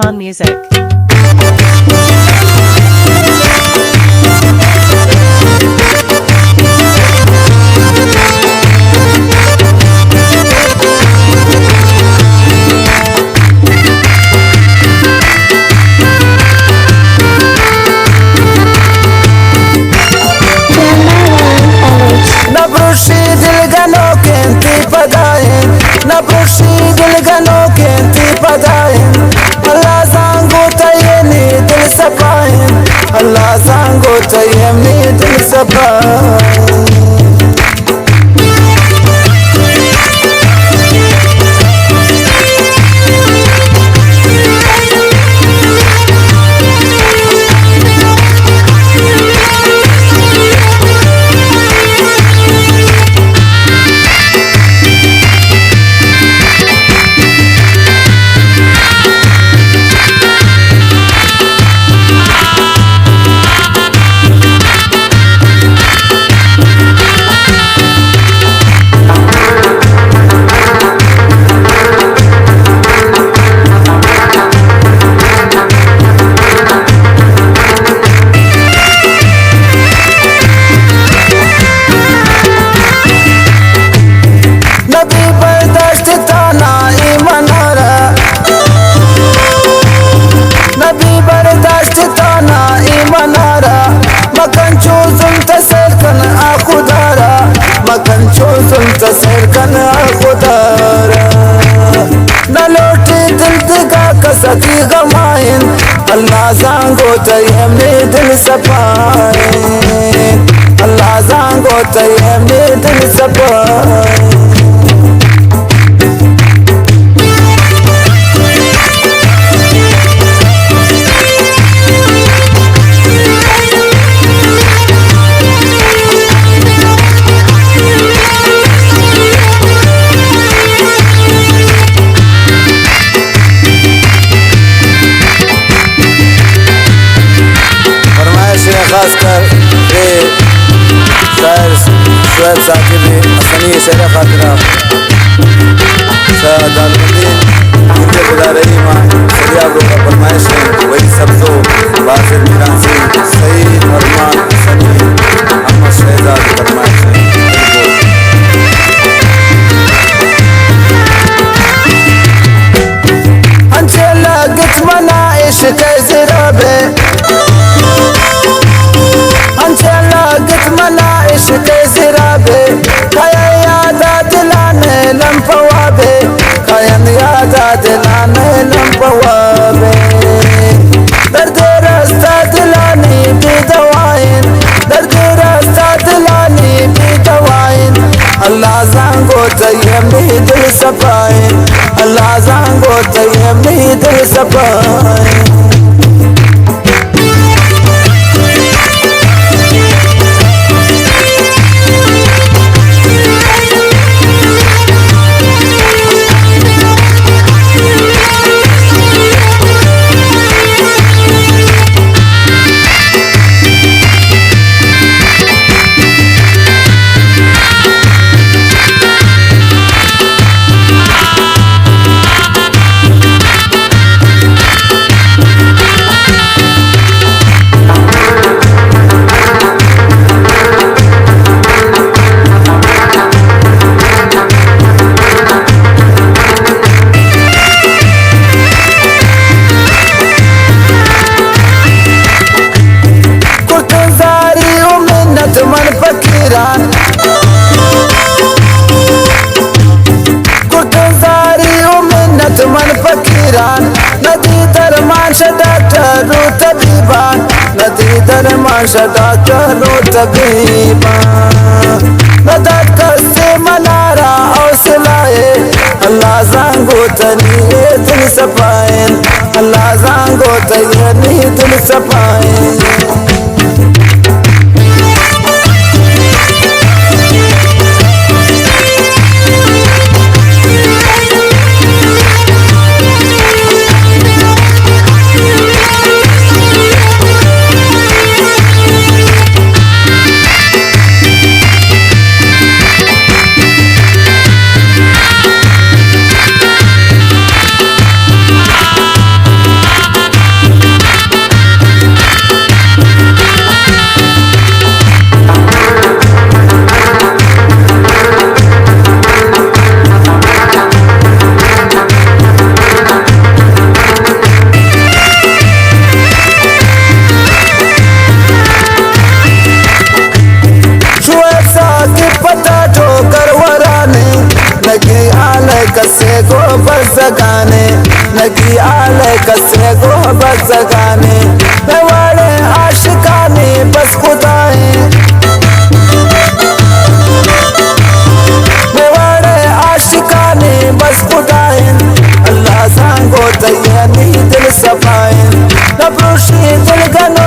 Khan Music. نہ پروشی دل گنوکیں تی پدائیں، نہ پروشی دل گنوکیں تی پدائیں۔ اللہ زانگو تئی نی دل سپائیں، اللہ زانگو تئی نی دل سپائیں۔ نبی برداشت تانا ایمانارا، نبی برداشت تانا ایمانارا، مکن چو ظلم تسر کن آ خدارا، مکن چو ظلم تسر کن آ خدارا۔ نہ لوٹی دل دگا کس تی غمائن، اللہ زانگو تئی ہمے دل سپائیں، اللہ زانگو تئی ہمے دل سپائیں۔ فرمائش ہے خاص کر اے شاعر شعیب ثاقب حسنی شعر خاطرہ شاہ جلال الدین، مجھے خدا رحیم، سریاب روغ فرمائش ہے، وحید سبزو، باسط میرانسی، سعید ارمان حسنی، محمد شہزاد فرمائش ہے۔ انچے لگت منا عشق ءِ زرابے، انچے لگت منا عشق ءِ زرابے، کئے یاد ءَ دلان لمپ وابے، کئے یاد ءَ دلان لمپ وابے۔ درد رستہ دلانی بے دوائیں، درد رستہ دلانی بے دوائیں۔ اللہ زانگو تئی ہمے دل سپائیں، اللہ زانگو تئی ہمے دل سپائیں۔ کرتن زاری و منت من فقیران، کرتن زاری و منت من فقیران، ندی درمان شہ ڈاکٹر و طبیبان، ندی درمان شہ ڈاکٹر و طبیبان، نداد کس منارا حوصلہ اے، اللہ زانگو تئی دل سپائیں، اللہ زانگو تئی دل سپائیں۔ لگی آلے کسے گو بزگانے، مئے وڑیں عاشقانی بس خدائیں۔ مئے وڑیں عاشقانی بس خدائیں۔ اللہ زانگو تیانی دل صفائیں۔ نہ پروشی دل گن